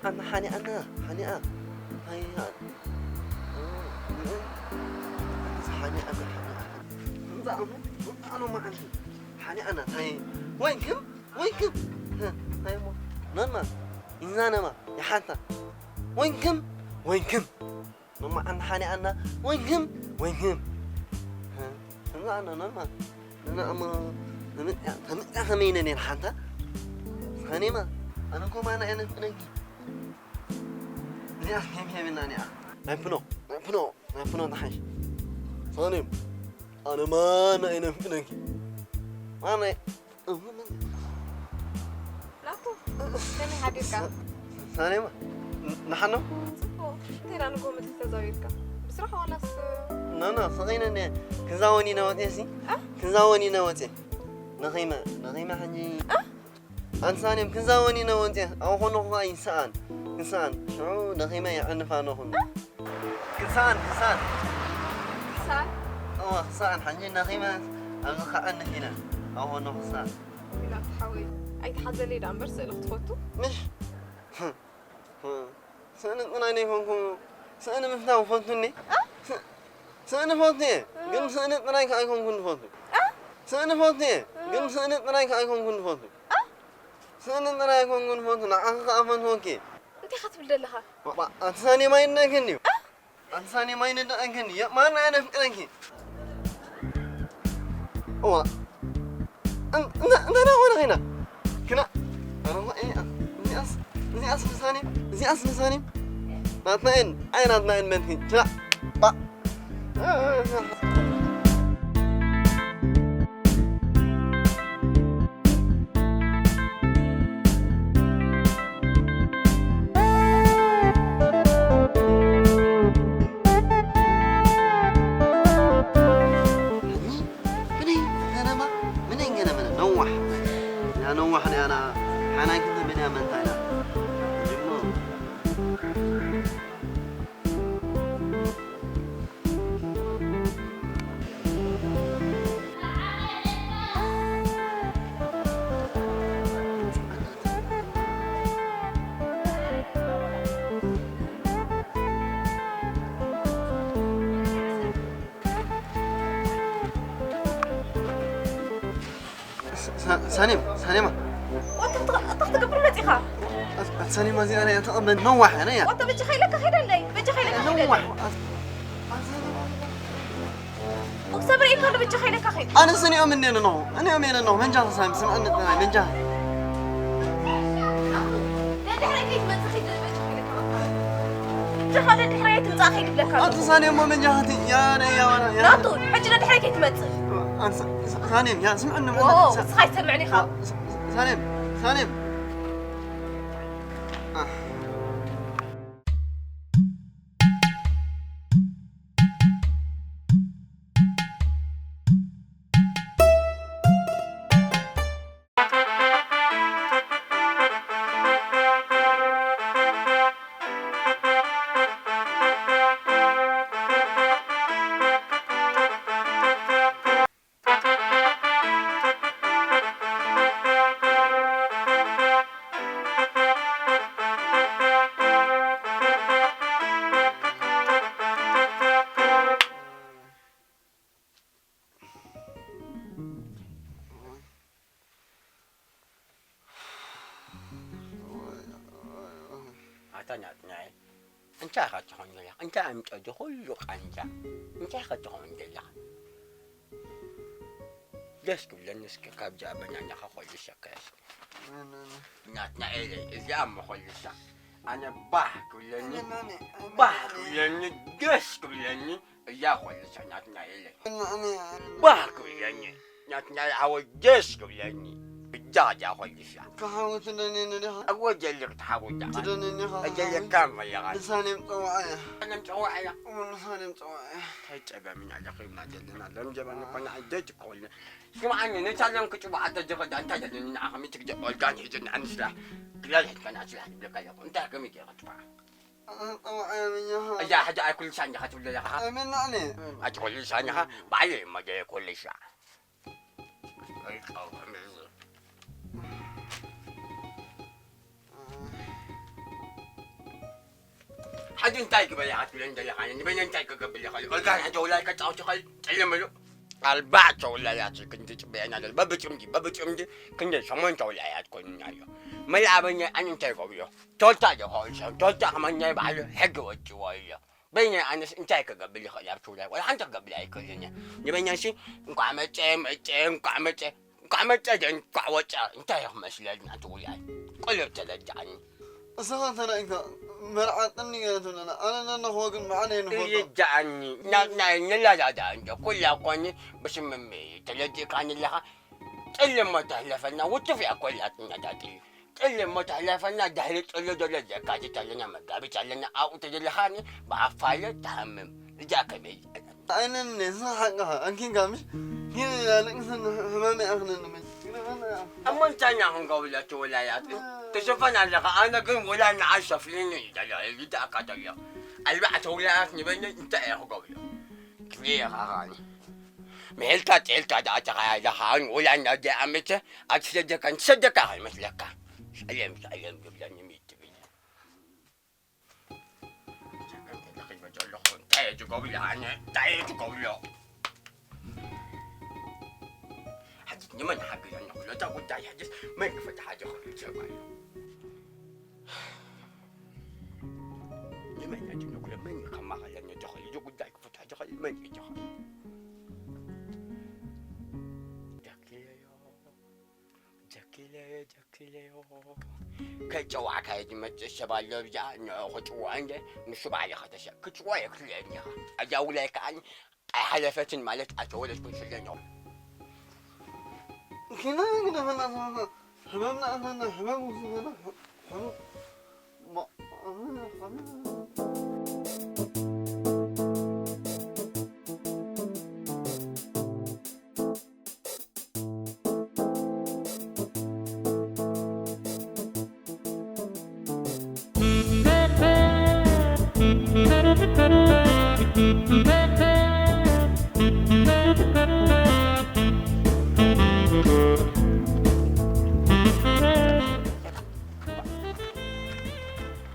ኣነ ሓኒኣና፣ ሓኒኣ። ሃያ። ሓኒኣና፣ ሓኒኣ። እንዛ ኣሞ፣ እንዛ ኣሞ መዓልቲ። ሓኒኣና፣ ታይ። ወይንክም፣ ወይንክም። ሃይ ሞ። ነማ፣ ኢንዛነማ፣ ይሓንታ። ወይንክም፣ ወይንክም። ነማ፣ ኣነ ሓኒኣና። ወይንክም፣ ወይንክም። እንዛ ኣነ፣ ነማ። ነና ኣሞ፣ ተምጽያ፣ ተምጽያ ከመይነ ነን ሓንታ። ሃኒማ፣ ኣነ ኮማ ኣነ፣ ኣነ፣ ነጊ። እዚኣስ ሄምሄምና እኒኣ። ናይ ፕኖ፣ ናይ ፕኖ፣ ናይ ፕኖ ንሓሽ። ሳኔም፣ ኣነ ማና እየ ነፍቅደኪ። ማና እየ። ናቱ፣ ከመይ ሓዲርካ? ሳኔማ፣ ንሓኖ? ጽቡቕ። እንታይ ደኣ ንጎ መጺእ ተዛዊርካ? ብስራሕ ዋላስ? ኖ፣ ኖ፣ ስቕ ኢለ እኒአ። ክንዛወን ኢና ወጺኤ ሲ? እ? ክንዛወን ኢና ወጺኤ። ነኺመ፣ ነኺመ ሕጂ። እ? ኣንሳኔም ክንዛወን ኢና ወንጤ፣ ኣብ ኾኖ ኸዓ ይንስኣን፣ ክንስኣን። ሽዑ ደኺመ የዕንፋ ነኹን። ክንስኣን፣ ክንስኣን። ክሳን? እወ፣ ክሳን። ሓንጂ ደኺመ ኣብዚ ኸዕንፍ ኢለ። ኣብ ኾኖ ክሳን። ኢላ ትሓወይ። ኣይትሓዘለይ ደኣ እምበር ስእሊ ክትፈቱ? ምሽ? ስእሊ ጥራይ ዘይኮንኩ፣ ስእሊ ምፍታው እፈቱ እኔ። እ? ስ-፣ ስእሊ እፈቱ እየ፣ እ። ግን ስእሊ ጥራይ ከኣ ኣይኮንኩን ዝፈቱ። እ? ስእሊ እፈቱ እየ፣ እ። ግን ስእሊ ጥራይ ከኣ ኣይኮንኩን ዝፈቱ። እ? ስእሊ ጥራይ ኣይኮንኩን ዝፈቱ፣ ንዓኺ ከኣ እፈትወኪ እየ። እንታይ ኢኻ ትብል ዘለኻ? ዋ፣ ዋ፣ ኣቲ ሳኔም ኣይድነቅክን ድዩ? እ? ኣቲ ሳኔም ኣይድነቅክን ድዩ? የማን ኣነ ኣፍቅረኪ። እዋ። እን-፣ እንተ-፣ እንታይ ደኣ ኮነ ኸይና? ክና-፣ ኣረ፣ እዚኣስ፣ እዚኣስ፣ እዚኣስ ንሳኔም፣ እዚኣስ ንሳኔም። ናትናኤል፣ ኣይ ናትናኤል መንቲ፣ ችላ፣ ባ-፣ ምነይ ገነማ፣ ምነይ ገነመነ፣ ነዋሕ። ያ ነዋሕ ያ ና፣ ሓናይ ክንተ ምንያ መንታ ኢና። ጅሞ። ሳ-፣ ሳኔም፣ ሳኔማ። ወታ እንታይ፣ እንታይ ክትገብር መጺኻ? ኣት-፣ ኣት ሳኔማ እዚኣ ናይ ተቐበል ነዋሕ እያ፣ ነያ። ወታ በጃኻ ኢለካ ኸይደለይ፣ በጃኻ ኢለካ ነዋሕ። ኸይደለይ። ኣት-፣ ኣት ሳኔማ። እግዛብሔር ኢልካ ኣሎ፣ በጃኻ ኢለካ ኸይድ። ኣነ ስኒኦም እኔ ነነኹ፣ እኔኦም እኔ ነነኹ። መንጃ ሳሚ፣ ስምዐኒ ጥራይ፣ መንጃ። ደድሕረይ ከይትመጽእ ኸይድ፣ በጃኻ ኢለካ በቃ። በጃኻ ደድሕረይ ኣይትምጻእ ኸይድ ይብለካ ኣሎ። ኣቲ ሳኔማ መንጃ ኸቲ፣ ያ፣ ያ፣ ያ፣ ያ። ናቱ፣ ሕጂ ደድሕረይ ከይትመጽእ። ኣንሳ-፣ ሳኔም፣ ያ፣ ስምዐኒ፣ ኦ፣ ሳ-፣ ንስኻ ኣይትሰምዕን ኢኻ። ሳ-፣ ሳኔም፣ ሳኔም። ኣህ። ኣታ ናጽናኤል፣ እንታይ ኢኻ ትኾን ዘለኻ? እንታይ ኣምጺኦ እዚ ኩሉ ቃንዛ? እንታይ ኢኻ ትኾን ዘለኻ? ደስ ክብለኒ እስከ ካብዛ በናናኻ ኮልሰካ እስከ። ናትናኤለይ፣ እዚኣ እሞ ኮልሳ። ኣነ ባህ ክብለኒ፣ ኣነ፣ ኣነ፣ ኣነ፣ ባህ ኣነ። ክብለኒ፣ ደስ ክብለኒ። እዛ ኮልሳ ናትናኤለይ። ኣነ፣ ኣነ፣ ኣነ። ባህ ክብለኒ። ናትናኤል ሓወይ ደስ ክብለኒ። እዛ እዛ ኮልሳ። ክሓዊ ትደልየኒ ዲኻ? እወ፣ ደሊ ክትሓዊ ዲኻ? ትደልየኒ ኢኻ? እደልየካ እሞ ኢኻ። ንሳኔም ጸዋዕ እያ። ንሳኔም ጸዋዕ እያ። እወ፣ ንሳኔም ጸዋዕ እያ። እንታይ ጸገም ኢና ረኺብና ዘለና? ሎም ጀበና እኮ ንዓይ ደይ ትኮልኒ። ስምዓኒ፣ ነታ ሎም ክጽውዓ ተዝኽእል እንታይ ደለኒ ንዓኻ? ሚትክ ደ ኦልጋን ሒዝኒ ኣንስላ። ክላል ሒዝካ ንኣስላ ትብለካ ኣለኹ። እንታይ ከመይ ገይረ ክጥፋ? ኣነ ጸዋዕ እያ መኛኻ። እዛ ሕጂ ኣይ ኩልሳ እንዲኻ ትብል ዘለኻ? ኣይ፣ መን ኣነ? ኣቲ ኩልሳ እንዲኻ? ባዕለይ እሞ ደየ ኩልሳ። ኣይቃወም እዚ። ሕጂ እንታይ ግበር ኢኻ ትብለኒ ዘለኻ? ንበይነ እንታይ ክገብር ይኽእል? ኦልጋን ሕጂ ውላይ ከጫውት ይኽእል? ጸልም ኢሉ። ኣርባዕተ ውላያት ክንዲ ጽበየና ዘሎ። በብጽምዲ፣ በብጽምዲ ክንዲ ሸሞንተ ውላያት ኮይኑና ኣሎ። መልኣ በይነ ኣነ እንታይ ይገብሮ? ቶልታ ዶ ከውልሶም? ቶልታ ከማን ናይ ባዕሉ ሕጊ ወጺዎ ኣሎ። በይነ ኣነስ እንታይ ክገብር ይኽእል ኣብቲ ውላይ? ወላ ሓንቲ ክገብር ኣይክእልን እየ። ንበይነሲ እንኳዕ መጸ፣ መጸ፣ እንኳዕ መጸ። እንኳዕ መጸ ደን እንኳዕ ወጸ እንታይ ክመስለልና እቲ ውላይ? ቁልብ ተረድኣኒ። እስኻ እንተ ደኣ ኢልካ መርዓ ጥኒ ገለ ትብለና፣ ኣነ ነንኽቦ ግን መዓነይ ንፈልጦ። ይርድኣኒ። ና-፣ ናይ ንረዳዳእ እንዶ ኩላ ኮኒ ብስምምዕ እዩ። ተረዲእካኒ ኣለኻ? ጸልም እሞ ተሕለፈና ውትፍ እያ ኮላ ጥናታት እዩ። ጸልም እሞ ተሕለፈና ድሕሪ ጽሉ ዘሎ ለካቲት ኣለና፣ መጋቢት ኣለና፣ ኣብኡ ተደለኻኒ ብኣፋለ ትሃምም። እዛ ከመይ? ኣይነን ንስኻ ሓቅኻ፣ ኣንኪንካ ምሽ? ግን ኣለቅሰን ሕማመይ ኣኽነኒ መን? እሞ እንታይ ኢና ክንገብር እቲ ውላያት? ትሽፈን ኣለኻ፣ ኣነ ግን ውላ ንዓይ ሸፍንኒ እዩ ደሎ፣ ይድኣካ ደሎ። ኣርባዕተ ውላያት ንበይነይ እንታይ እየ ክገብሮ? ክልኤ ኢኻ ኸኣኒ። ምሒልካ ጥሒልካ ደኣ ተኻያይዳ ኸኣኒ ውላ እናደኣ መቸ፣ ኣትሰደካን ትሰደካ ከይመስለካ። ጸለም ጸለም ዝብለኒ ሚት ትብል። እንታይ እየ ዝገብሮ ኣነ? እንታይ እየ ዝገብሮ? ሕጂ ንመን ይሓግዘኒ ክብሎ፣ እታ ጉዳይ ሕጂስ መን ክፈትሓ ዝኽእል ሰብ ኣሎ? ንመን እየ ዝነግሮ? መን እዩ ከማኸለኒ ዝኽእል? እዚ ጉዳይ ክፈትሖ ዝኽእል መን እዩ ዝኽእል? ጃኪለዮ፣ ጃኪለዮ፣ ጃኪለዮ። ከይጸዋዕካዮ ዝመጽእ ሰብ ኣሎ ብዛ፣ ንዑ ክጽውዖ እንደ፣ ንሱ ባዕሉ ከተሰ-፣ ክጽውዖ የክልአኒ ኢኻ። እዛ ውላይ ከኣ ኣይሓለፈትን ማለት ኣይተወለድኩን ስለ ነው። ኪና ግን ኣመና ሕመምና ኣመና ሕመም ውስና ሕመም ማ-፣ ኣመና ሕመም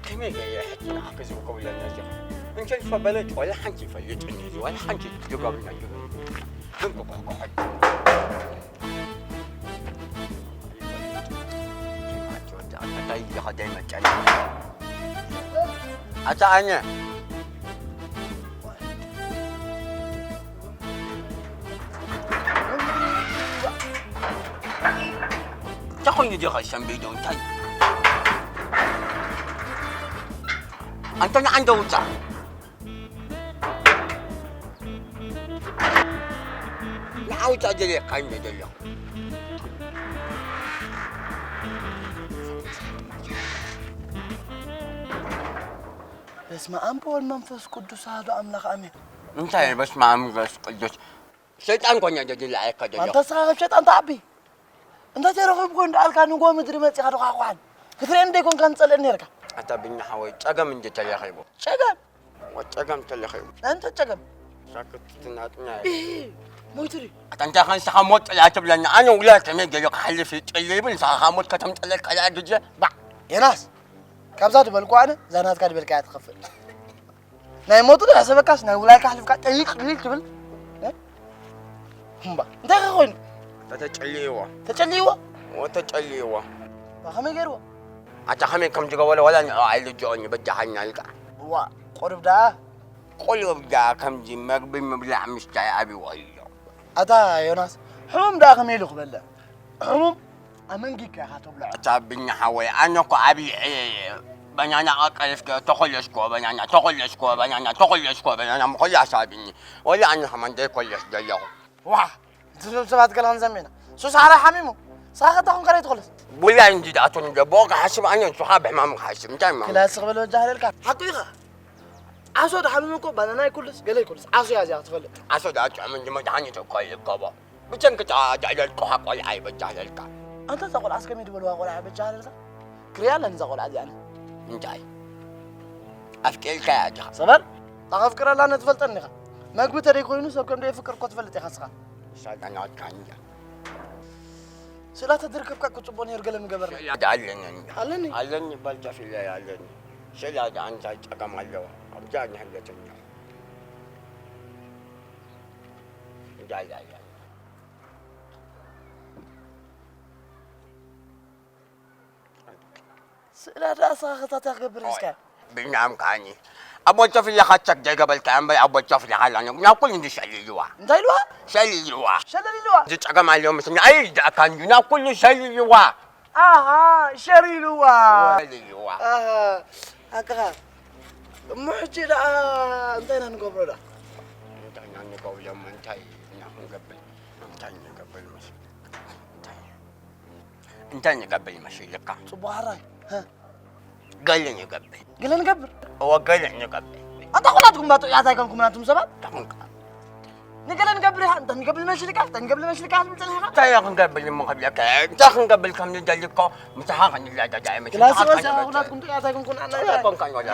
ከመይ ገይረ ሕጂ ንዓኺ ዝውከብለና ዚኻ? እንተ ዝፈበለች ዋላ ሓንቲ ይፈልጥኒ፣ ዋላ ሓንቲ ዝገብርና ዚኻ? ግን ክኩሕኩሐት። እንታይ ኢኻ ዘይመጨኒ? ኣታ ኣነ። እንታይ ኮይኑ ዲኻ ሰንቢዱ? እንታይ? ኣንተ ንዓ እንደ ውጻእ። ንዓ ውጻእ ደልየካ እንደ ዘለኹ። በስመ ኣብ ወወልድ መንፈስ ቅዱስ ኣሐዱ ኣምላኽ ኣሜን። እንታይ በስመ ኣብ መንፈስ ቅዱስ? ሰይጣን ኮኛ ደድላየካ ደሎ። ኣንተ ስኻ ከም ሰይጣን ትዓቢ። እንታይ ተረኺቡ ኮን ደኣልካ ንጎ ምድሪ መጺኻ ተኳሕኳሓን። ክትርእየኒ ደይኮንካ ንጸልእኒ ነርካ። ኣታ ብኛ ሓወይ፣ ጸገም እንዲ ተለኺቡ። ጸገም? ወ ጸገም ተለኺቡ። እንታይ ጸገም? ሳክት ትናጥኛ። ኢሂ፣ ሞይቱ ድዩ? ኣታ እንታይ ኻን ንስኻ ሞት ጥልያ ትብለኒ? ኣነ ውላ ከመይ ገይሩ ክሓልፍ እዩ? ጥልይ ይብል፣ ንስኻ ኻብ ሞት ከተምጠለካ ደኣ ግዜ? ባዕ። ዮናስ፣ ካብዛ ድበልኩ ኣነ፣ እዛ ናትካ ድበልካያ ትኸፍእ። ናይ ሞቱ ዶ ሕሰበካስ ናይ ውላይካ ኣሕሊፍካ ጠይቅ ድሊል ትብል? እ? እምባ፣ እንታይ ከ ኮይኑ? ተተጨልይዎ። ተጨልይዎ? ወ ተጨልይዎ። ዋ፣ ከመይ ገይርዎ? ኣታ ከመይ ከም ዝገበሮ ወላ ንዑ ኣይልጅኦን እዩ፣ በጃኻኛ ኢልካ። ዋ፣ ቁሩብ ደኣ። ቁሩብ ደኣ ከምዚ መግቢ ምብላዕ ምስታይ ኣብይዎ ኣሎ። ኣታ ዮናስ፣ ሕሙም ደኣ ከመይ ኢሉ ክበልዕ? ሕሙም ኣመንጊካ ኢኻ ተብልዖ። ኣታ ብኒ ሓወይ፣ ኣነ እኮ ኣብሊዐ እየ። በናና ቀቀልፍ ተኾለስኩዎ በናና፣ ተኾለስኩዎ በናና፣ ተኾለስኩዎ በናና፣ ምኾላስ ኣብኒ። ወላ ኣነ ከማን ዘይኮለስ ዘለኹ። ዋ፣ እዞም ሰባት ገለ ክንዘም ኢና። ሱስ ሓራ ሓሚሙ። ንስኻ ከታ ኹንካ ዘይትኾለስ። ቡላይ እንጂ ደኣቶ ንደ ብኦ ክሓስብ ኣነ ንሱኻ ብሕማሙ ክሓስብ። እንታይ ሕማም? ክላስ ክበል በጃ ሃለልካ። ሓቁ ኢኻ። ዓሶ ድሓምም እኮ ባናና ይኩልስ፣ ገለ ይኩልስ። ዓሶ እያ እዚኣ ክትፈልጥ። ዓሶ ደኣ ጥዑም እንጂ መድሃኒት እኮ ይርከቦ። ብሰንኪ እታ ዘዕለልኩኻ ቆልዓ ይበጃህለልካ። ኣንታ እዛ ቆልዓስ ከመይ ዝበልዋ ቆልዓ ይበጃህለልካ? ክሪኣ ኣለኒ እዛ ቆልዓ እዚኣ ኣነ። እንታይ? ኣፍቂርካያ ዲኻ? ሰበር፣ ኣኸፍቅረላ እነ ትፈልጠኒ ኢኻ። መግቢ ተደይ ኮይኑ ሰብ ከም ደየፍቅር እኮ ትፈልጥ ኢኻ ንስኻ። ንሳ እዛ ናትካ እንድያ። ስእላ ተድርከብካ እኮ ጽቡቕ ነይሩ ገለ ምገበርና። ስእላ ኣለኒ እንድያ። ኣለኒ? ኣለኒ ባልጃ ፊለይ ኣለኒ። ስለ ኣንታይ ጸገም ኣለዎ? ኣብዛ ንህለተኛ። እንዳላላ። ስእላ ደኣ ስኻ ከታታ ክገብር ሒዝካ። ኦይ፣ ብናም ካኒ። ኣቦ ጨፍ ኢለኻ ቸክ ዘይገበልካ እምበር ኣቦ ጨፍ ኢለኻ ኣለና። ናብ ኩሉ እንዲ ሸሊልዋ። እንታይ ኢልዋ? ሸሊልዋ። ሸለል ኢልዋ። እዚ ጸገም ኣለዎ ምስና። ኣይ፣ ደኣ ካኒ። ናብ ኩሉ ሸሊልዋ። ኣሃ፣ ሸሪልዋ። ሸሊልዋ። ኣሃ፣ ኣንተኻ። እሞ ሕጂ ደኣ እንታይ ኢና ንገብሮ ደኣ? እንታይ ኢና ንገብሮ? እንታይ ኢና ክንገብር? እንታይ ንገብር መስ-፣ እንታይ? እንታይ ንገብር ይመስለካ? ጽቡቕ ሕራይ። ሀ? ገለ ንገብር። ገለ ንገብር? እወ፣ ገለ ንገብር። ኣንታ ኩላትኩም ባ ጥዑያት ኣይኮንኩም ናቱም ሰባት? እንታይ ኮንካ? ንገለ ንገብር ኢኻ፣ እንታይ ንገብር ይመስልካ? እንታይ ንገብር ይመስልካ? ትብል ጸኒሕካ? እንታይ ክንገብር እሞ ክብለካ? እንታይ ክንገብር ከም ንደሊ እኮ ምሳኻ ክንረዳዳእ ይመስል። ክላስ ንስኻ ወሳ ክንገብር ኩላትኩም ጥዑያት ኣይኮንኩን፣ ኣና ጥዑያት ኣይኮንካን ወላ።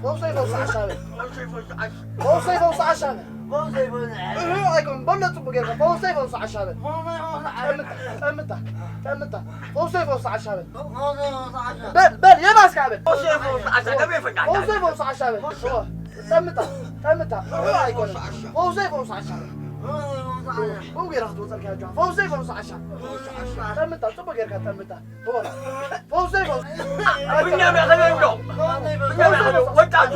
ፈውሰይ ፈውስ ዓሻ በል። ፈውሰይ ፈውስ ዓሻ በል። እህ፣ ኣይኮን፣ በሎ ጽቡቅ ጌርካ። ፈውሰይ ፈውስ ዓሻ በል። ጠምታ፣ ጠምታ፣ ጠምታ። ፈውሰይ ፈውስ ዓሻ በል። በል፣ በል፣ የባስ ከኣ በል። ፈውሰይ ፈውስ ዓሻ በል። እዎ፣ ጠምታ፣ ጠምታ። እህ፣ ኣይኮን። ፈውሰይ ፈውስ ዓሻ በል። ብኡ ጌርካ ክትወጸልካ እያ። ፈውሰይ ፈውስ ዓሻ። ጠምታ፣ ጽቡቅ ጌርካ ጠምታ። ፈውሰይ ፈውስ። ብኛም ያኸለ እንዶ። ብኛም ያኸለ ወጣቱ።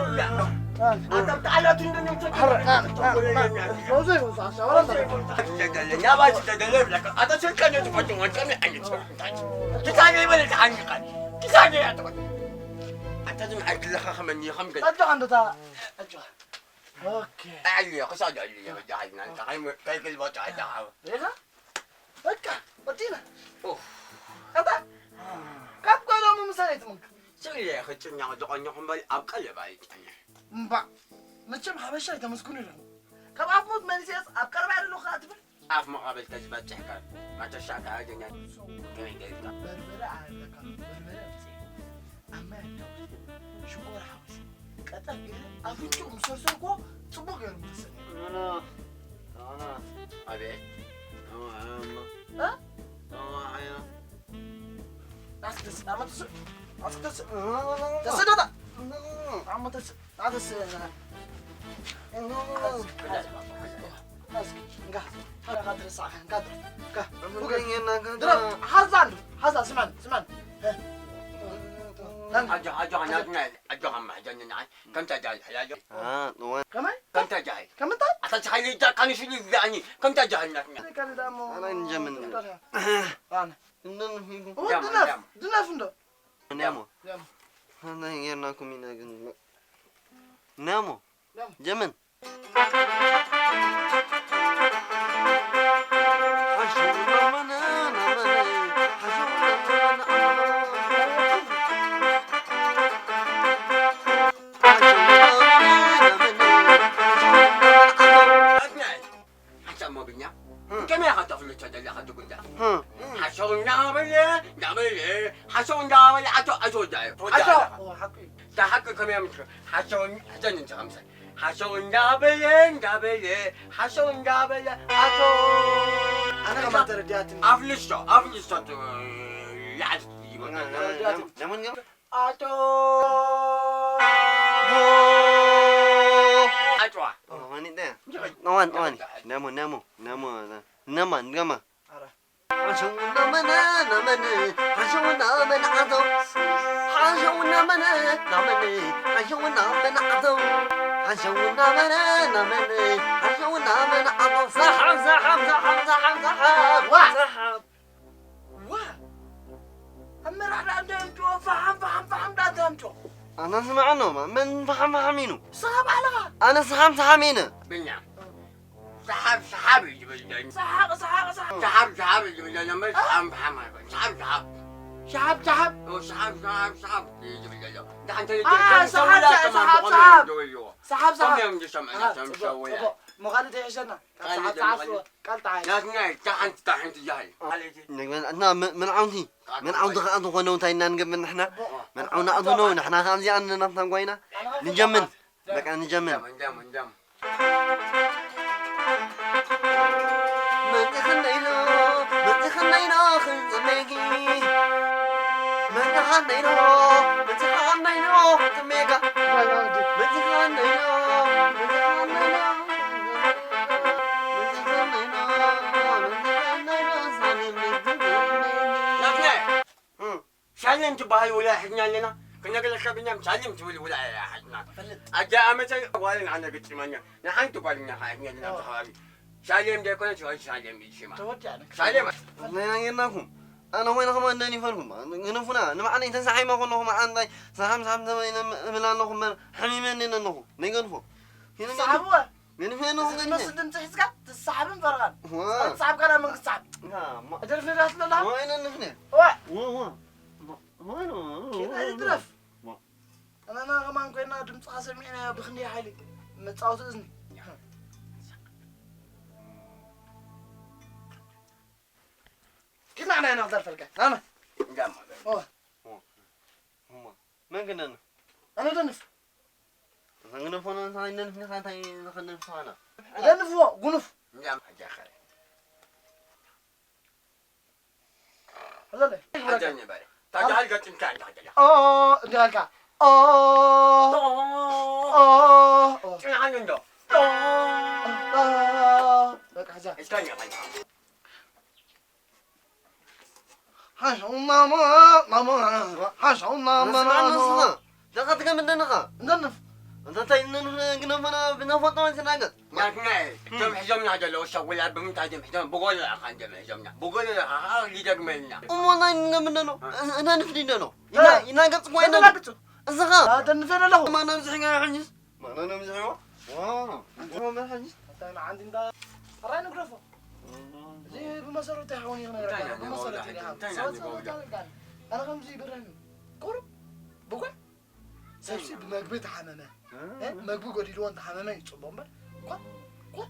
ፈውሰይ ፈውስ ዓሻ። ኣታ ዝም ኣይክልኻ ከመኒ ከም ገ-፣ ኣጆኻ እንዶ እታ፣ ኣጆኻ። ኦኬ። ኣዕልዮ፣ ክሳድ ኣዕልዮ፣ በጃ ሓይልና፣ እንታይ ከይም-፣ ከይግልበጡ፣ ኣጆኻ። ሪኻ? በቃ፣ ወዲና። ኡፍ። ኣታ፣ ካብ ጓሎም ምሳሌ ትምንክ። ስለ ክጭኛ ዝቆኘኹም በል፣ ኣብ ቀለባ ይጨኛ። እምባእ፣ መቸም ሓበሻ ኣይተመስግኑ ኢኹም። ካብ ኣፍ ሞት መሊሰስ ኣብ ቀረባ ኣለኹ ከኣ ትብል? ኣፍ መቓብር ተዝበጽሕ ከ፣ መተሻ ከኣ ጀኛ። ከመይ ጌርካ? በርበረ ኣለካ፣ በርበረ ኣምጽእ። ኣብ ማይ ኣዳውስ፣ ሽኮር ሓውስ፣ ቀጠፍ ገይረ ኣፍንጭኡ ምስ ሰርሰርኩዎ ጽቡቕ ገይሩ ምተሰምዐ። ኣና፣ ኣና። ኣቤት። ኣማ፣ ኣማ። እ? ኣማ፣ ኣያ። ኣስክተስ፣ ኣማ ተስ-፣ ኣስክተስ-፣ ተስደዳ። ኣማ ተስ-፣ ኣተስ-፣ ኣና። ኣስክ-፣ ኣስክ-፣ እንካ፣ ታዲያ ካትረሳዕካ፣ እንካ፣ እንካ። ድረም፣ ሓዛ እንዶ፣ ሓዛ፣ ስማን፣ ስማን። ኣጆ፣ ኣጆ፣ ናትና፣ ኣጆ፣ ሓማ፣ ኣጆ፣ ንዓይ። ከምታ ጃሂል፣ ሕያጆ። አ፣ እወ። ከመይ? ከምታ ጃሂል። ከምንታይ? ኣታ ጃሂል፣ እዛ ካንሽሊ፣ እዛ ኣኒ፣ ከምታ ጃሂል ናትና። ከመይ ካን ዳሞ? ኣና እንጀምን። ኣና። እንደን ፊንኩ። እወ፣ ዳሞ፣ ድነፍ፣ ዳሞ። ድነፍ እንዶ። ዳሞ። ዳሞ። ኣና ጌርናኩም ኢና ግን። ናሞ። ዳሞ። ጀምን። ሓሳብ ሞግኛ? ከመይ ኢኻ ተፍልጦ ዘለኻ ትጉዳ? ሓሰው እናበለ፣ እናበለ፣ ሓሰው እናበለ፣ ኣቶ፣ ኣቶ ወዳዮ። ኣቶ። እዎ፣ ሓቂ እዩ። እታ ሓቂ ከመይ ኣምስሎ? ሓሰው እን-፣ ሕዘን እንጂ ከምሰል። ሓሰው እንዳበለ፣ እንዳበለ፣ ሓሰው እንዳበለ፣ ኣቶ ኣነ ከማን ተረዲኣትኒ። ኣፍልሶ፣ ኣፍልሶ ት-፣ ይዓት ይበል። ተረዲኣትኒ። ለምን ገም-? ኣቶ ኣጭዋ። ኦ፣ ማን ይደ? ነዋን፣ ነዋን። ነሞ፣ ነሞ፣ ነሞ፣ ነማ፣ ነማ። ኣረ። ሓሸው እናመነ፣ እናመነ፣ ሓሸው እናመነ ዓቶ። ሓሸው እናመነ፣ እናመነ፣ ሓሸው እናመነ ዓቶ። ሓሸው እናመነ፣ እናመነ፣ ሓሸው እናመነ ዓቶ። ሰሓብ፣ ሰሓብ፣ ሰሓብ፣ ሰሓብ፣ ሰሓብ። ዋ! ሰሓብ። ዋ! ኣብ መራሕ ደኣ እንዶ ኣምጽኦ፣ ፈሓም፣ ፈሓም፣ ፈሓም ደኣ እንዶ ኣምጽኦ። ኣነ ስምዓኖ፣ መን ፈሓም፣ ፈሓም ኢኑ? ንስኻ ባዕልኻ። ኣነ ሰሓም፣ ሰሓም ኢነ። ብኛ። ሰሓብ፣ ሰሓብ እዩ ዝብል ዘሎ። ሰሓቕ፣ ሰሓቕ፣ ሰሓቕ። ሰሓብ፣ ሰሓብ እዩ ዝብል ዘሎ እምበር፣ ሰሓም፣ ፈሓም ኣይኮነን። ሰሓብ፣ ሰሓብ። ሰሓብ፣ ሰሓብ። ኦ፣ ሰሓብ፣ ሰሓብ፣ ሰሓብ እዩ ዝብል ዘሎ። ደሓን ተይደ-፣ ኣ፣ ከም ሰሓብ፣ ሰውላ ሰሓብ፣ ከማን ሰሓብ፣ ብኸመይ ሰሓብ። እዮም ደው ኢልዎ? ሰሓብ፣ ሰሓብ። ከመይ እዮም ዝሰምዑ? ኣሃ፣ ሰሓብ፣ ጽቡቕ፣ ሰውላ። ጽቡቕ። መኻኒ ተይሕሸና። ካብ ካሊእ ሰዓት ደሞ ሰዓት ካሊእ። ቀልጣ። ናትና፣ ደሓን፣ ደሓን ትያህል። ካሊእ። ንግበን፣ እና፣ ም-፣ ምንዓውንቲ። ምንዓውንቲ ከኣ ዝኾነ እንታይ ኢና ንገብር ንሕና? ኣቦ። ምንዓውና ኣቦ። ኣቶ ነው፣ ንሕና ከኣ እዚኣ ንናትና ጓይና። ኣነ ንጀምን። ኣቦ። በቃ ንጀምን። ደም፣ ደም፣ ደም። መፂኸነይኖ፣ መፂኸነይኖ ክንፅመጊ። መፂኸነይኖ፣ መፂኸነይኖ ክንፅመጋ። መፂኸነይኖ፣ መፂኸነይኖ፣ መፂኸነይኖ፣ መፂኸነይኖ ሳልም ክንፅመጊ። ናትናኤል፣ እም፣ ሳልም ትበሃል ውላድ ሒዝና ኣለና። ክነግረካ ብኛም ሳልም ትብል ውላድ እያ ሒዝና። ፈልጥ። ኣጃ ኣመተ ጓልን ኣነ ግጥመኛ። ንሓንቲ ጓል እኛ ሒዝና ኣለና። ኣዎ። ተኸባቢ። ሳሌም ዘይኮነች ወይ ሳሌም እዩ ሽማ። ተወዲኣ ነክ-፣ ሳሌም። ናይ ናየናኩም። ኣነ ኮይነ ከማ እንደን ይፈልኩም። ግንፉና ንመዓነ ተንሳሓይማ ከለኹ መዓንታይ ሳሓም ሳሓም ተበይነ እብል ኣለኹ እምበር ሓሚመ እኔን ኣለኹ። ናይ ገንፎ። ይነ ሰሓብወ። ገንፎ ኣለኹ፣ እዚ ገንፎ። ዝመስል ድምፂ ሒዝካ ትሰሓብን ፈረቓን። ዋ። ትሰሓብ ካላ መንግስቲ ሰሓብ። ና፣ ማ-፣ እደርፍ ነዳት ለላ። ዋ፣ ይነ ንፍነ። ዋ። ዋ፣ ዋ። ዋ፣ ዋ፣ ዋ፣ ዋ። ኪድ ኣይትድረፍ። ዋ። ኣናና ከማን ኮይና ድምፅኻ ሰሚዕናዮ ብክንደይ ሓይሊ መፃወቲ እዝኒ። ኪድ ንዓና ኢና ክደርፈልካ። ናና። እንዳማ። ኦ። እማ፣ መን ክነንፍ? ኣነ ደንፍ። ክንገንፎ ነው፣ እንታይ ነንፍ፣ እንታይ ንኽነንፍ ተባና? ደንፍዎ፣ ጉኑፍ። እንዳማ፣ ጃኸረ። ኣለለ። ሓጀኒ በለ። ታጃሃል ገጭ እንታይ እንዳጀለ። ኦ፣ እንዲህ አልካ። ኦ። ኦ። ኦ። ኦ። ጭንዓን እንዶ። ኦ። ኦ። በቃ፣ ሕዛ። እስካኛ፣ እስካኛ። ሓሻው ማማ፣ ማማ፣ ሓሻው ማማ፣ ንስኻ፣ ማማ። ንስኻ። ደኻ ትገምደንኻ። እንደንፍ። እንተ እንታይ እንደንፍ ግነፈና ብናፈጣ ወይ ተናገር። ናትና እም። እቶም ሒዞምና ዘለዉ ሰብ ውላ ብምንታይ እዮም ሒዞም? ብጎሎ ኢኻ እንዲኦም ሒዞምና። ብጎሎ ኢኻ፣ ከዓ ይደግመልና። እሞ ናይ ንገምደኖ። እ። እነ ንፍዲ ደኖ። እ። ይና-፣ ይናገር ጽጓ ይናገር። ተናግጹ። እስኻ። ኣደንፌ ኣለኹ። ማና ብዝሕኛ ሕጅስ። ማና ነው ብዝሕዋ። ዋ። ዋ፣ ማና ሕጅስ። እንታይ መዓንቲ እንዳ-፣ ኣራይ ንግረፎ። እዚ ብመሰረቱ ይኸውን እዩ ክነግረካ። እንታይ ኢና ብመሰረቱ ንገብር? ይኸውን። እንታይ ኢና ሰባት ንገብር? ሰባት ኣልካን። ኣነ ከምዚ ይብረኒ። ቁሩብ ብጓ ሰብሲ ብመግቢ ተሓመመ። እ? እ? መግቢ ጎዲልዎ እንተሓመመ እዩ ጽቡቕ እምበር። ኳ፣ ኳ።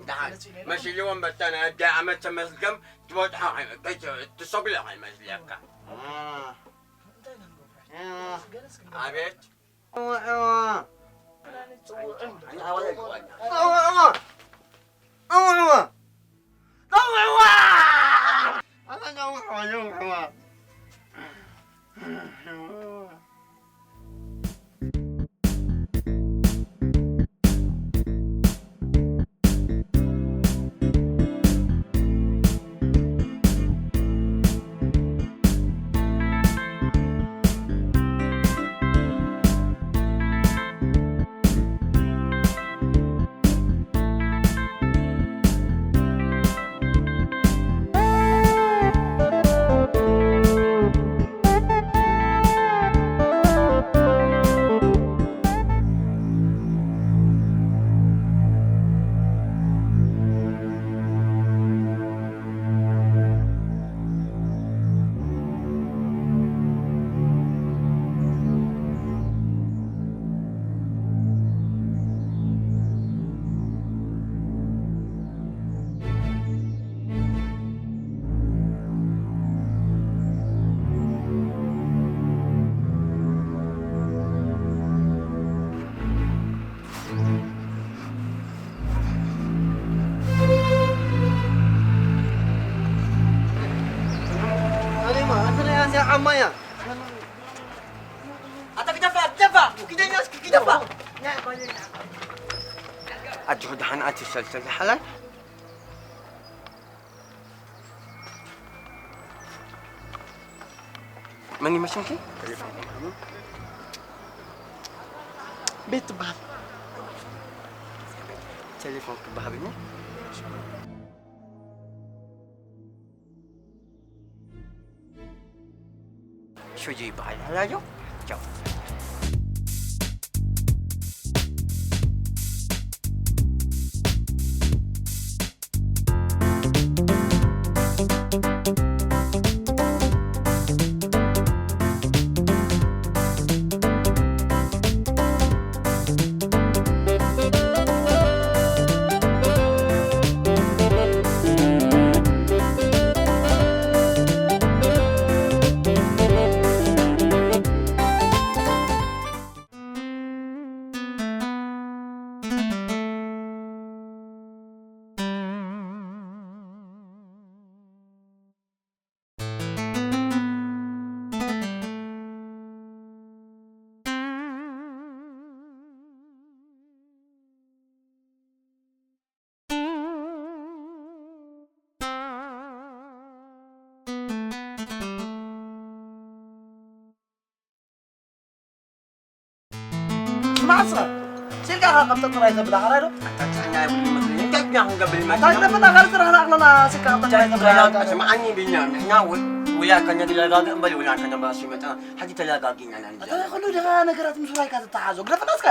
ደሓን። መሲልዎ እምበር፣ እታ ናይ ኣደ ዓመት ተመስገም ትበጽሖ ከይ-፣ ከይ-፣ ትሰጉሎ ከይመስለካ። እ። እንታይ ኢና ንገብር? እ። ገለስ ክንገብር። ኣቤት። እዋ፣ እዋ። እዋ፣ እዋ። እዋ፣ እዋ። እዋ፣ እዋ። ኣታ ግደፋ፣ ግደፋ፣ ግደኛ እስኪ ግደፋ። ኣጆኺ ደሓን ኣቲ ሰልሰል ሓላል። መን ይመስልኪ? ቤት ትበሃል። ቴሌፎን ክበሃብኒ። ሹጂ ይበሃል። ሄላዮ። ቻው። ስልካ ካብ ጥራይ ዘብላ ሓራይ ዶ? ኣታ ጥዕና ይብሉ መግቢ። እንታይ ድና ክንገብር ኣታ ይመጣና? ግደፈና፣ ካልእ ስራሕ ንኣኽለና ስልካ ካብ ጥራይ ዘብላ ሓራይ ዶ? ስምዓኒ ቢና፣ ንሕና ው-፣ ውላ ከነረጋግእ እምበር ውላ ከነባሲ መጣ። ሕጂ ተረጋጊና ኢና ኣታ ንዛረብ። ኩሉ ደኻ ነገራት ምስ ውራይካ ተተሓዞ። ግደፈና እስከ።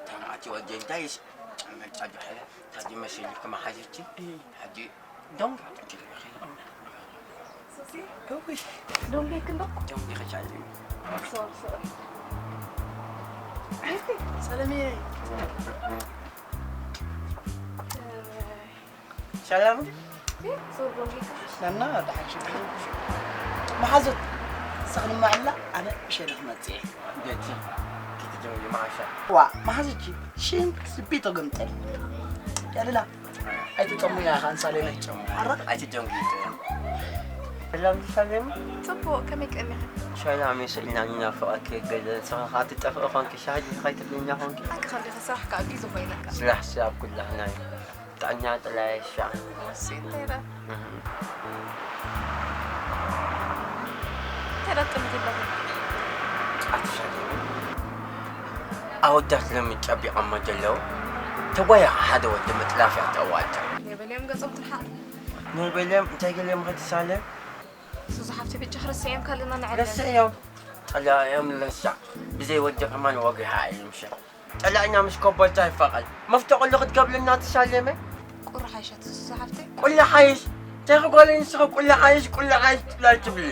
ተራእቲ ወዲ እንታይ ስ-፣ ጨመጫ ድሕረ፣ ታዲ መሰል ከመሓዘቲ። እም። ሕጂ ዶንጋ ትልበኺ። ሱሲ? እውይ። ዶንጋ ይክንዶ? ዶንጋ ይኸቻለኝ። ሶሪ፣ ሶሪ። ቤቲ። ሰላምዬ። ሰላም። እ፣ ሶሪ፣ ዶንጋ ይክንዶ? ናና፣ ደሓን ሽግር። መሓዙት፣ ንስኺ ንማዕላ፣ ኣነ ብሸነኽ መጽኤ። ቤቲ፣ ክትጀምሪ መዓሻ። ዋ፣ መሓዙት፣ ሽንት ስቢ ተገምጠል። ያለላ። ኣይትጠሙ ኢኻ፣ ንሳሌመ። ኣይትጠሙ። ኣረ? ኣይትደንጉዩ። ሰላም፣ ሰላም። ጽቡቕ፣ ከመይ ቀኒኺ? ሰላም፣ ስኢልና ንናፍቐኪ ገለ። ንስኺ ኸኣ ትጠፍኢ ኾንኪ፣ ሻሂ ዲኺ ከይትብልኛ ኾንኪ? ሓቂ ኸሊኺ፣ ስራሕ ከኣ ቢዚ ኮይነካ። ስራሕ፣ ስራሕ ኩላህና እዩ። ጥዕና ጥላይ እሻ። እሺ፣ እንታይ ደኣ? እህ። እንታይ ደኣ ትጥምቲ ኣለኺ? ኣቲ ሰላም። ኣወዳት ሎሚ ጨቢቖሞ ዘለዉ። ተጓየኻ ሓደ ወዲ ምጥላፍ እያ ተዋልዳ። ነበልዮም ገጾም ትርሓቕ። ነበልዮም እንታይ ገለ ምኸትሳለ? ሱዚ ሓፍቲ ብቻ ክርስትያን ካልእና ንዕለም። ረስዕዮም። ጠላዮም ረሳዕ። ብዘይ ወዲ ከማን ወጊሓ እዮም ሸ። ጠላእና ምስ ኮበልታ ይፋቐል። መፍተቑሉ ክትገብልና ትሳለመ? ቁሪ ሓይሸት ሱዚ ሓፍቲ። ቁሊ ሓይሽ። እንታይ ክጓለይ ንስኺ ቁሊ ሓይሽ፣ ቁሊ ሓይሽ ጥላይ ትብሊ?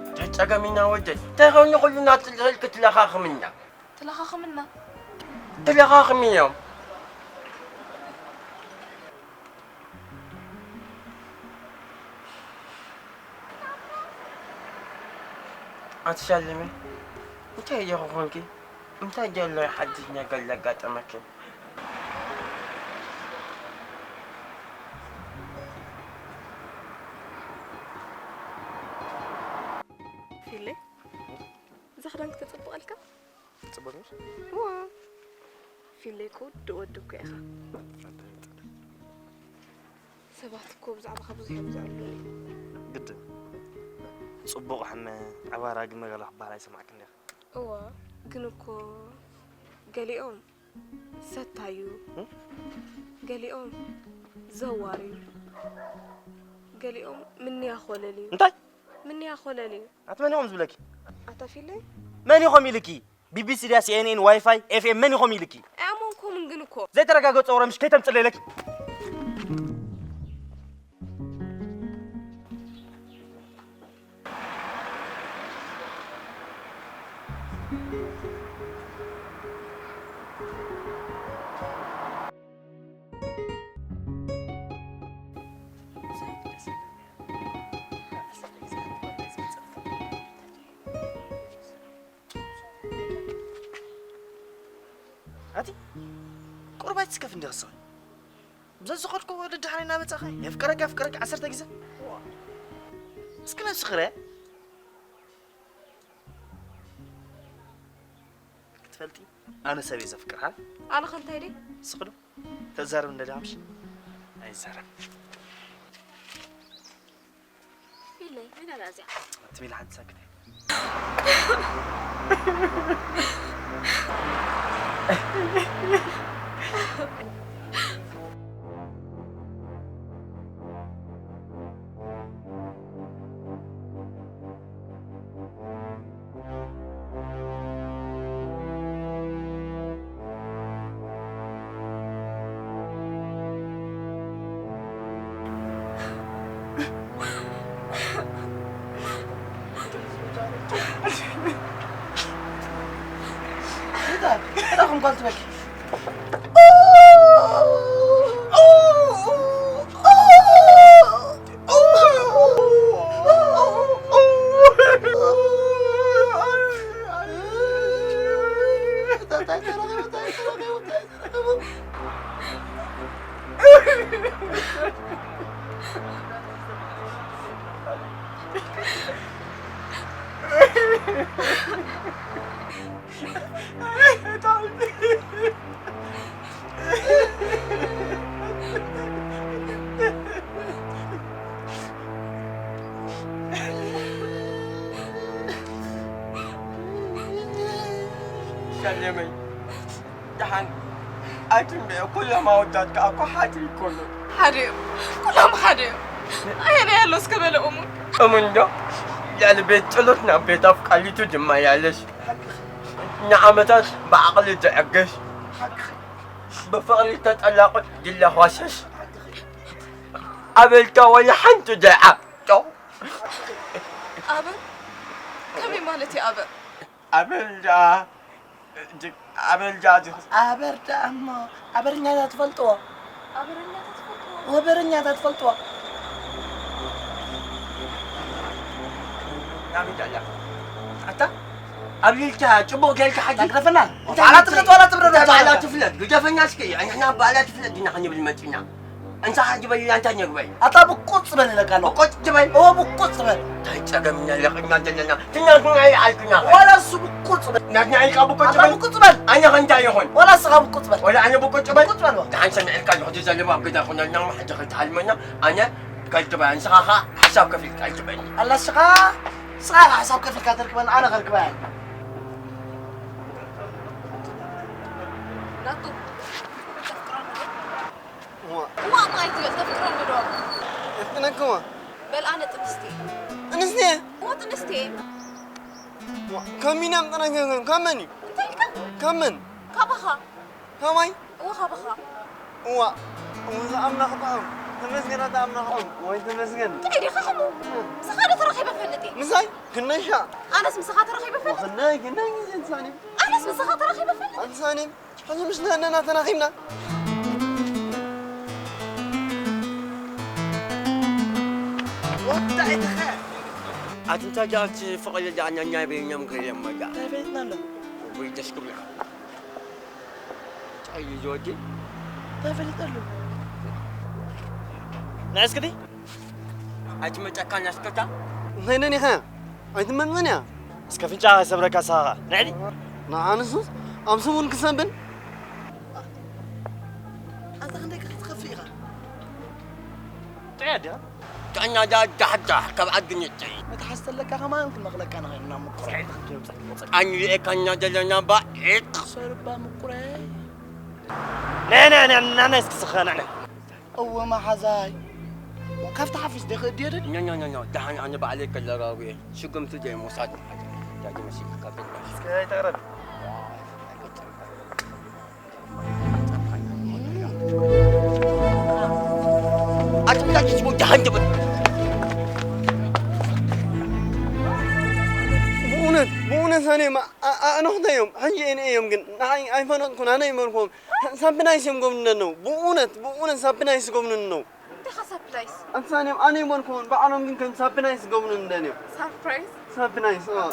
እንታይ ጸገም ኢና ወደይ? እንታይ ኸውን ንኹሉ ናትልዕል ክትለኻኽምና? ትለኻኽምና? ትለኻኽምዮም። ኣቲ ሻለመ፣ እንታይ ዲኺ ኾንኪ? እንታይ ዘሎ ሓድሽ ነገር ዘጋጠመኪ? ፊለይ፣ እዛ ክዳን ክተጽብቐልካ? ጽቡቕ ነሽ? ዋ፣ ፊለይ እኮ ውዱእ ወዲ እኮ ኢኻ። ሰባት እኮ ብዛዕባኻ ብዙሕ እዮም ዝዕልሉኒ። ግድን። ጽቡቕ ሕመ፣ ኣባራጊ መገላ ክበሃል ኣይሰማዕክን ዲኻ? እዋ፣ ግን እኮ ገሊኦም ሰታዩ፣ እም? ገሊኦም ዘዋሪ፣ ገሊኦም ምንያ ኮለል እዩ። እንታይ? ምንያ ኮለል እዩ። ኣቲ መን ኢኹም ዝብለኪ? ኣታ ፊለይ? መን ኢኹም ኢልኪ? ቢቢሲ ድያ፣ ሲኤንኤን፣ ዋይፋይ፣ ኤፍኤም፣ መን ኢኹም ኢልኪ? ኣያሞንኮምን ግን እኮ። ዘይተረጋገጸ ወረ ምሽ ከይተምጽለለኪ። ኣቲ ቁሩብ ኣይትስከፍ እንዲኻ ስቕ። ብዘዝኸድኩ ወዲ ደሓን እናመጻኸ የፍቅረኪ፣ የፍቅረኪ ዓሰርተ ግዜ። እስኪ ነብስኺ ርኣያ። ክትፈልጢ ኣነ ሰብ እየ ዘፍቅር፣ ሃ? ኣነ ኸ እንታይ ድየ? እስኺ ዶ ተዛረብ እንደሊ ሃምሽ? ኣይዛረብ። ፊለይ፣ መን ኣላ እዚኣ? ኣቲ ሚላ ሓንቲ ሳክት። እንታይ? እንታይ ኾንኳል ትበኪ? ሻሌመይ፣ ደሓ ኣይትንበዮ፣ ኩሎም ኣወዳት ከኣ እኮ ሓደ ይኮኑ። ሓደ እዮም። ኩሎም ሓደ እዮም። ኣየናይ ኣሎ እስከ በለ እሙን? እሙን ዶ? ልዕሊ ቤት ጸሎት ናብ ቤት ኣፍቃሪቱ ዝመላለስ፣ ንዓመታት ብዓቕሊ ዝዕገስ፣ ብፍቕሪ ተጠላቑ ዝለኳሰስ፣ ኣበልታ ወላ ሓንቲ ዘይዓብጦ። ኣበር? ከመይ ማለት እዩ ኣበር? ኣበር ደኣ ኣበል ደኣ ዝኽስ ኣበር ደኣ እሞ ኣበርኛታት ትፈልጥዎ? ኣበርኛታት ትፈልጥዎ? ኣበርኛታት ትፈልጥዎ? ናበይ ደኣ ኣላ? ኣታ ኣብሊልካ ጽቡቕ ጌርካ ሓጂ ግደፈና። እንታይ ባዕላ ትፍለጥ ዋላ ትብረር እንታይ ባዕላ ትብረር? ትፍለጥ? ግደፈና እስኪ። ንሕና ባዕላ ትፍለጥ ዲና ክንብል መጺና። እንስኻ ዝበልና እንታይ ነግበይ? ኣታ ብቁጽ በል ኢለካ ኣለኹ። ብቁጽ ትበል? እወ ብቁጽ በል። እንታይ ጸገም ኢና ለቒቕና ዘለና? ትናትና ይዓልክና። ዋላ እሱ ብቁጽ በል። ናትና ኢልካ ብቁጽ ኣታ በል? ብቁጽ በል። ኣነ ኸ እንታይ ይኹን? ዋላ እስኻ ብቁጽ በል። ዋላ ኣነ ብቁጽ በል? ብቁጽ በል። ደሓን ሰሚዕልካ ኣለኹ። እቲ ዘለባ ኣብ ገዛ ኩነልና እሞ ሕጂ ከይትሃልመና። ኣነ ከልትበል። ንስኻ ኸኣ ሓሳብ ከፊልካ ኣይትበኒ። ኣላ እስኻ፣ እስኻ ኢኻ ሓሳብ ከፊልካ ተርክበኒ፣ ኣነ ከርክባ እየ። ናቱ፣ ተፍቅረኒ ዶ? እዋ። እዋ እሞ ኣይትበል፣ ተፍቅረኒ ዶ? የፍቅረክዋ። በል ኣነ ጥንስቲ እየ። ጥንስቲ እየ? እዋ ጥንስቲ እየ። እዋ፣ ካብ ሚና ምጥናን ካብ፣ ካብ መን እዩ? እንታይ ኢልካ? ካብ መን? ካባኻ። ካባይ? እዋ ካባኻ። እዋ፣ እዋ፣ ኣምላኽ ጥዑም። ተመስገን ኣታ ኣምላኽ ጥዑም። ወይ ተመስገን። እንታይ ዲኻ ከምኡ? ምሳኻ ዶ ተራኺበ እፈልጥ እየ? ምሳይ? ክንደይሻ? ኣነስ ምሳኻ ተራኺበ እፈልጥ? ክንደይ፣ ክንደይ ግዜ እንሳኒ? ኣነስ ምሳኻ ተራኺበ እፈልጥ? ኣንሳኒ? ሕዚ ምስ ነህነና ተራኺብና። ወዳኢትኸ? ኣቲ እንታይ ደኣ እቲ ፍቕሪ ደኣ ነናይ በይኖም ገይሮሞ ደኣ። እንታይ ፈሊጥና ኣሎ? ወይ ደስ ክብልካ። ጨዩ ዝወዲ። እንታይ ፈሊጠሉ? ንዕስክቲ? ኣይትመጸካን ኣስከታ? እንታይ ነኒኻ? ኣይትመንመን እያ። እስከ ፍንጫ ሰብረካ ሳኻ። ንዕዲ። ንዓንሱስ ኣብ ሰሙን ክሰብን። ኣታ ክንደይ ክትኸፍእ ኢኻ? ጥዕያ ድያ? ጥዕና ዳ ዳሕዳሕ ካብ ዓዲ ንጥዒ። መትሓዝ ተለካ ከማን ክንመኽለካ ንኽእል ኢና ምቁራይ። ኣንሪኤካና ዘለና ባዒቕ። ሰርባ ምቁራይ። ነይ ነይ ነይ ናናይ እስኪ ስኸ ነይ ነይ። እወ መሓዛይ። ካብቲ ሓፊስ ዶ ይኽእል ድዮ ደድ? ኖ ኖ ኖ ኖ ደሓን ኣነ ባዕለይ ከለራዊ እየ። ስጉምቲ ዘይምውሳድ ማለት እዩ። ዳዲ መሲልካ ከብድ ማለት እዩ። እስከ ኣይተቕረብ። ኣትምላጅ ስሙ ደሓን ትብል። ብእውነት ብእውነት ኣነ ማ- ኣ- ኣዕኖኽተይ እዮም ሕጂ እኔ እዮም ግን ንዓይ ኣይፈለጥኩን ኣነ ይመልክዎም ሳፕናይስ እዮም ጎብንነ ነው ብእውነት ብእውነት ሳፕናይስ ጎብንኑ ነው እንታይ ኻብ ሳፕናይስ ኣንሳን እዮም ኣነ ይመልክዎም ባዕሎም ግን ከም ሳፕናይስ ጎብንኑ እንደን እዮም ሳፕራይዝ ሳፕናይስ ኦ።